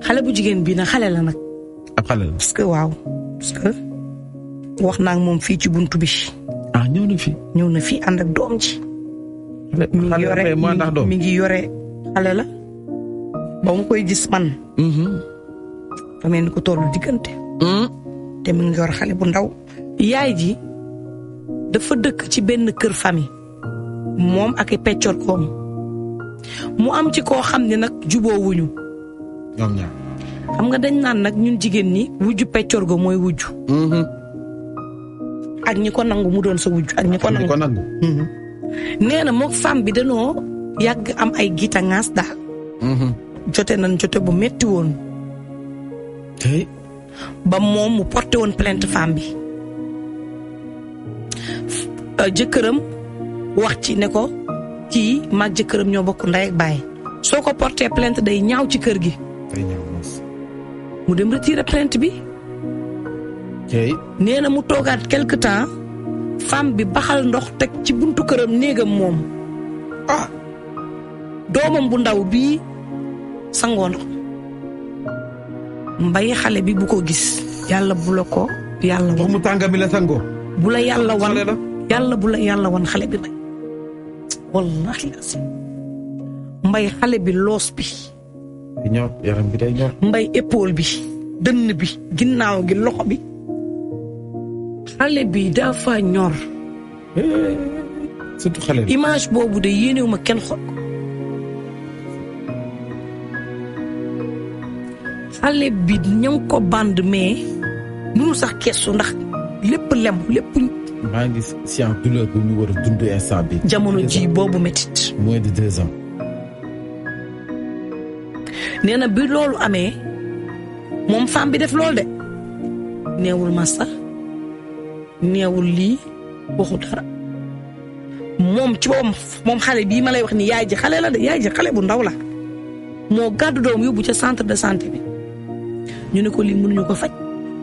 xale bu jigéen bi nag xale la nag. ab xale la. parce que waaw parce que wax naa ak moom fii ci buntu bi. ñëw na fi. ñëw na fi ànd ak doom ji. mi ngi yore xale la. ba mu koy gis man. fa mel ni ko tollu diggante. te mi ngi yor xale bu ndaw. yaay ji dafa dëkk ci benn kër famille. moom ak i peccor koom mu am ci koo xam ne nag juboowuñu. ñoom ñaar. xam nga dañ naan nag ñun jigéen ñi wujju peccor go mooy wujju. ak ñi ko nangu mu doon sa wujju ak ñi ko nangu. nee na moom femme bi danoo yàgg am ay gitangaas daal. jote nañ jote bu metti woon. ba moom mu porté woon plainte femme bi. jëkkëram wax ci ne ko kii mag jëkkëram ñoo bokk ndey ak baay soo ko porté plainte day ñaaw ci kër gi. mu dem retirer plainte bi. nee na mu toogaat quelque temps femme bi baxal ndox teg ci buntu këram néegam moom. doomam bu ndaw bii sangoo ndox. mbay xale bi bu ko gis. yàlla bu la ko yàlla wan. mu tànga bi la sangoo. bu la yàlla wan yàlla bu la yàlla wan xale bi may. wallahi asi mbay xale bi loos bi. ñor yaram bi day ñor. mbay épaule bi dënn bi ginnaaw gi loxo bi. xale bi dafa ñor. surtout xale bi. image boobu de yéenewuma kenn xool ko. xale bi ña ngi ko band mais mënul sax keesu ndax lépp lem lépp. maa ngi si en douleur bu ñu war a dund instant bi. jamono ji boobu métit. moins de 2 ans. nee na bi loolu amee moom femme bi def loolu de neewul massa neewul lii waxu dara moom ci boppam moom xale bii ma lay wax ni yaay ji xale la de yaay ji xale bu ndaw la moo gàddu doom yóbbu ca centre de santé bi ñu ne ko lii mënuñu ko faj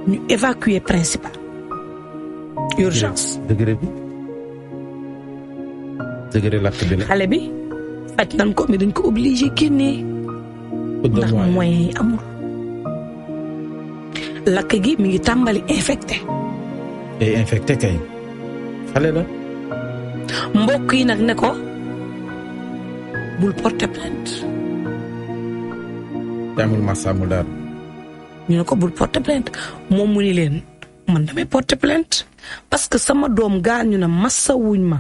ñu évacuer principal urgence. degré lakk bi la. xale bi faj nañ ko mais dañ ko obligé génnee. ndax moyens yi amul. lakk gi mi ngi tàmbali infecté. et infecté kay. xale la. mbokk yi nag ne ko bul porter plainte. amul massa amul daal. ñu ne ko bul porter plainte moom mu ni leen man damay porter plainte parce que sama doom gaañu na massa wuñ ma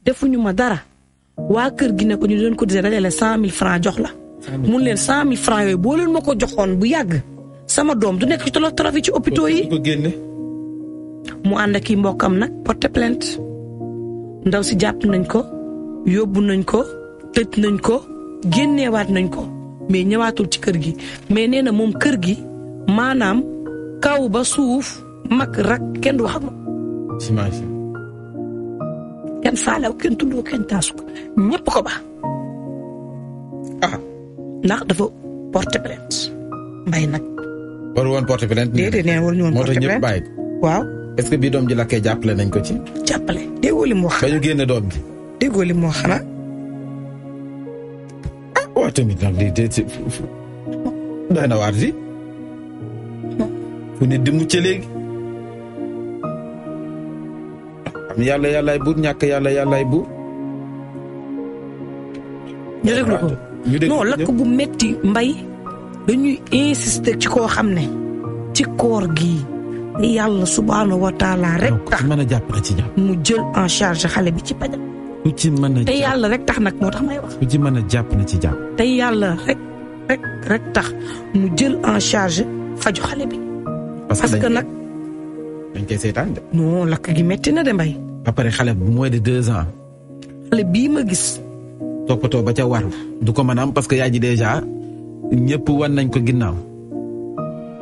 defuñu ma dara waa kër gi ne ko ñu leen ko disee dajale 100 000 francs jox la. mun leen 100 000 francs yooyu boo leen ma ko joxoon bu yàgg sama doom du nekk ci tolof tolof yi ci hôpitaux yi. mu ànd ak i mbokkam nag porter plainte ndaw si jàpp nañ ko yóbbu nañ ko tëj nañ ko génneewaat nañ ko mais ñëwaatul ci kër gi mais nee na moom kër gi maanaam kaw ba suuf mag rak kenn du wax ak moom. kenn faalew kenn tuddoo kenn taasu ko ñëpp ko ba. ndax dafa porter plainte mbay nag. war woon porter plainte. déedéet nee na war ñu woon porter plainte moo tax ñëpp bàyyi. waaw. est-ce que bii doom ji lakkee jàppale nañ ko ci. jàppale déggoo li mu wax. ba ñu génne doom ji. déggoo li mu wax xanaa. waaw tamit nag lii de doy na waar si. fu nit di mucc léegi. am yàlla yàllaay buur ñàkk yàlla yàllaay buur. ñu déglu ko. non lakk bu metti mbay dañuy insister ci koo xam ne ci koor gi yàlla subhaanahu wa taala rek tax mën a jàpp na ci jàpp mu jël en charge xale bi ci pajam ku ci mën a te yàlla rek tax nag moo tax may wax ku ci mën a jàpp na ci jàpp te yàlla rek tax mu jël en charge faju xale bi parce que nag dañ koy seetaan de non lakk gi metti na de mbay après xale bu moins de 2 ans xale bii ma gis toppatoo ba ca war du ko mën a am parce que yaay ji déjà ñëpp wan nañ ko ginnaaw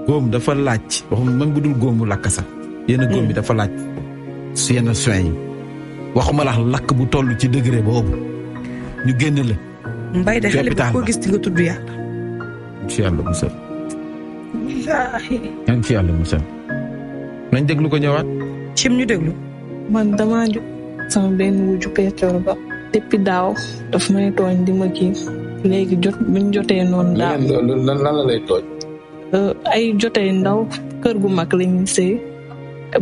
góom dafa laaj waxuma même bu dul góomu lakk sax yenn góom bi dafa laaj su yenn soins yi waxuma la lakk bu toll ci degré boobu ñu génn la mbay de xale bi ko gis di nga tudd yàlla ci yàlla musal wallaahi ñaan ci yàlla musal nañ déglu ko ñëwaat cim ñu déglu man damaa jóg sama benn wujju peccor ba depuis daaw daf may tooñ di ma kii léegi buñ jotee noonu daaw lan la lay tooñ ay jotee ndaw kër gu mag lañuy sëy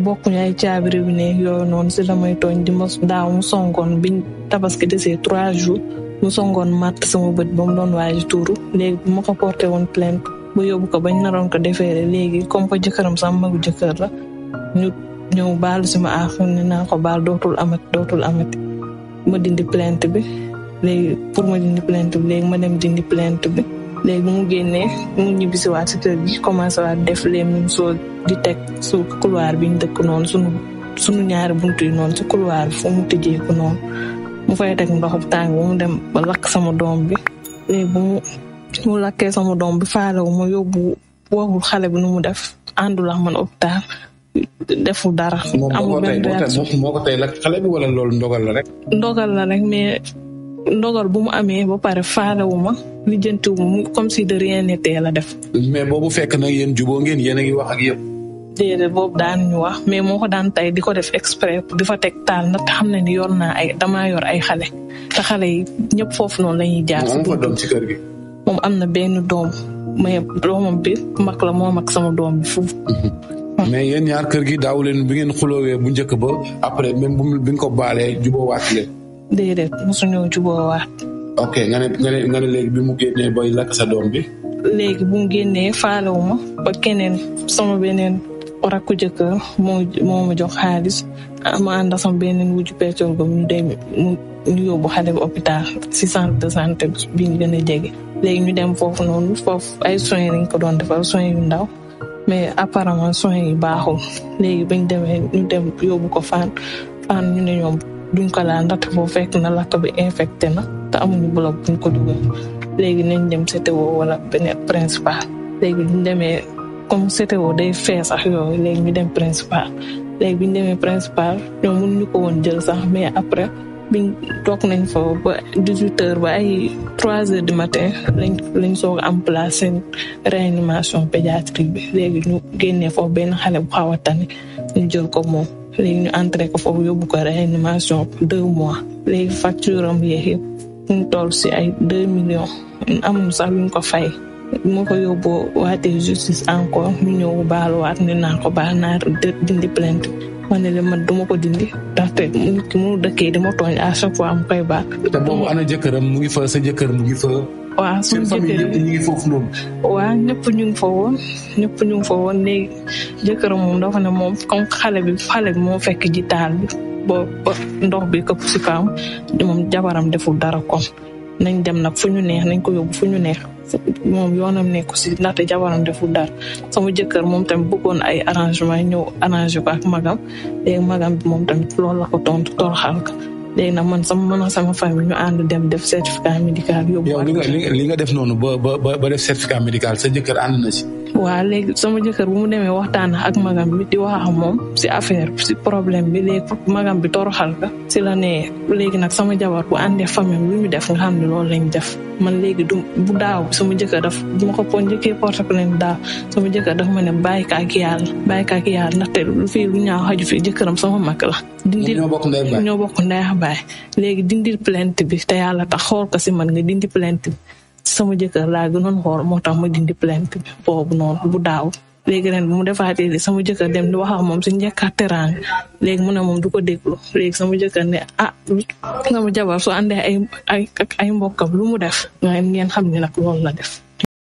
bokkuñu ay caabi réew ne yooyu noonu si damay tooñ di ma daaw mu songoon biñ tabaski desee 3 jours mu songoon matt sama bët ba mu doon waaji tuuru léegi bu ma ko porté woon plainte ba yóbbu ko bañ naroon ko defeere léegi comme que jëkkëram sama magu jëkkër la ñu ñëw baalu si ma aaf ne naa ko baal dootul amati ma dindi plainte bi léegi pour ma dindi plainte bi léegi ma dem dindi plainte bi léegi bu mu génnee mu ñibbisiwaat si kër gi commencé waat def les mêmes choses di teg su couloir bi ñu dëkk noonu sunu ñaari buntu yi noonu ci couloir bi fu mu tëjeeku noonu mu fay teg ndox bu tàng ba mu dem ba lakk sama doom bi léegi bu mu lakkee sama doom bi faalewu ma yóbbu waxul xale bi nu mu def àndul ak man hôpital deful dara. amul benn réaction moo ko tey lakk xale bi wala loolu ndogal la rek. ndogal la rek mais ndogal bu mu amee ba pare faalewu ma lijjantiwu ma comme si de rien n'était la def. mais boobu fekk nag yéen juboo ngeen yéen a ngi wax ak yëpp. déedéet boobu daan ñu wax mais moo ko daan tey di ko def exprès di fa teg taal ndax xam na ni damaa yor ay xale te xale yi ñëpp foofu noonu la ñuy jaar. moom fa doom ci kër gi. moom am na benn doom mais doomam bi mag la moo mag sama doom bi foofu. mais yéen ñaar kër gi daaw leen bi ngeen xuloowee bu njëkk ba après même bi nga ko baalee juboo waat leen. déedéet mosuñoo juboo waat. ok nga ne léegi bi mu génnee bay lakk sa doom bi. léegi bu mu génnee faalewu ma ba keneen sama beneen rakku jëkkër moo ma jox xaalis ma ànd ak sama beneen wujju peccor ba mu dem ñu yóbbu xale bi hôpital si centre de santé bi ñu gën a jege. léegi ñu dem foofu noonu foofu ay soins lañ ko doon defal soins yu ndaw mais apparemment soins yi baaxul léegi bañ demee ñu dem yóbbu ko fan ñu ne ñoom duñ ko laal ndaxte foofu fekk na lakk bi infecté na te amuñu bloc buñ ko dugal léegi nañ dem CTO wala beneen principal léegi buñ demee comme CTO day fee sax yooyu léegi ñu dem principal léegi biñ demee principal ñoom mënuñu ko woon jël sax mais après biñ toog nañ fa ba 18 heures ba ay 3 heures du matin lañ soog a am place seen réanimation pédiatrique bi léegi ñu génnee foofu benn xale bu xaw a tane ñu jël ko moom léegi ñu entré ko foofu yóbbu ko réanimation 2 mois léegi facture am yeex yëpp ñu toll si ay 2 millions amuñu sax luñ ko fay moo ko yóbboo waatee justice encore ñu ñëw baaluwaat ne naa ko baal naa dindi plainte ma ne leen man duma ko dindi ndaxte nit ki mu dëkkee dama tooñ à chaque fois mu koy baal. te boobu ana jëkkëram mu ngi fa sa jëkkër mu ngi fa. waaw suñu famille yëpp ñu ngi foofu noonu. waaw ñëpp ñu ngi fa woon léegi jëkkëram moom dafa ne moom comme xale bi moo fekk ji taal bi ba ndox bi këpp si kawam moom jabaram deful dara kon nañ dem nag fu ñu neex nañ ko yóbbu fu ñu neex. moom yoonam nekku si ndaxte jabaram deful dara sama jëkkër moom tamit bëggoon ay arrangement ñëw arrangé ko ak magam léegi magam bi moom tamit loolu la ko tontu toroxal ko léegi nag man sama famille ñu ànd dem def certificat médical yóbbu. yow li nga def noonu ba def certificat médical sa jëkkër ànd na si. waaw léegi sama jëkkër bu mu demee waxtaan ak magam bi di wax ak moom si affaire si problème bi léegi magam bi toroxal ka si la ne léegi nag sama jabar bu àndee famille lu ñu def nga xam ne loolu lañ def man léegi bu daaw sama jëkkër bu ma ko njëkkee porte plainte daaw sama jëkkër daf ma ne bàyyi ka ak yàlla ndaxte lu fii lu ñaaw xaju fii jëkkëram sama mag la. ñoo bokk ndey ak baay léegi dindil plainte bi te yàlla tax xool ko si man nga dindi plainte bi sama jëkkër laa gënoon xool moo tax ma dindi plainte bi boobu noonu bu daaw léegi ren bu mu defaatee li sama jëkkër dem di wax ak moom si njëkk ak teraanga léegi mu ne moom du ko déglu léegi sama jëkkër ne sama jabar soo àndee ay mbokkam lu mu def nga ngeen xam ne nag loolu la def.